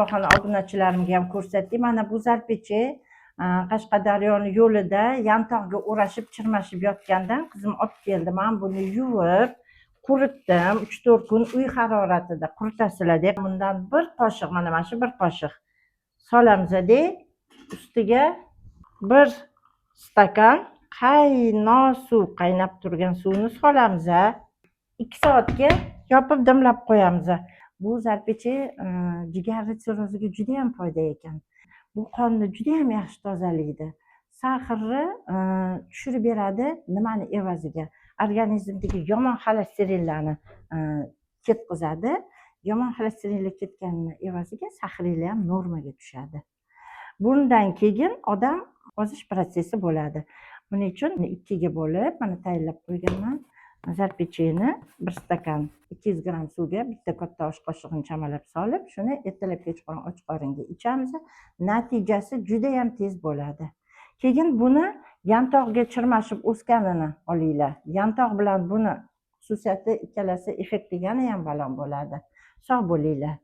Bahona obunachilarimga ham ko'rsatdik. Mana bu zarpecha Qashqadaryoni yo'lida yantoqga o'rashib, chirmashib yotgandan qizim olib keldi. Man buni yuvib, quritdim. 3-4 kun uy haroratida quritasizlar deb. Bundan bir qoshiq, mana shu bir qoshiq solamizda, ustiga bir stakan qaynoq suv, qaynab turgan suvni solamiz. 2 soatga yopib, dimlab qo'yamiz. Bu zarpecha jigarni sirroziga judayam foyda ekan. Bu qonni judayam yaxshi tozalaydi, сахар ni tushirib beradi. Nimani evaziga? Organizmdagi yomon xolesterinlarni ketqizadi. Yomon xolesterinlar ketganini evaziga сахар inglar ham normaga tushadi. Bundan keyin odam ozish protsessi bo'ladi. Buning uchun ikkiga bo'lib, mana, tayyorlab qo'yganman zarpechani. Bir stakan 200 gramm suvga bitta katta osh qoshig'ini chamalab solib, shuni ertalab, kechqurun och qoringa ichamiz. Natijasi judayam tez bo'ladi. Keyin buni yantoqga chirmashib o'sganini olinglar. Yantoq bilan buni xususiyati, ikkalasi effekti yanayam baland bo'ladi. Sog' bo'linglar.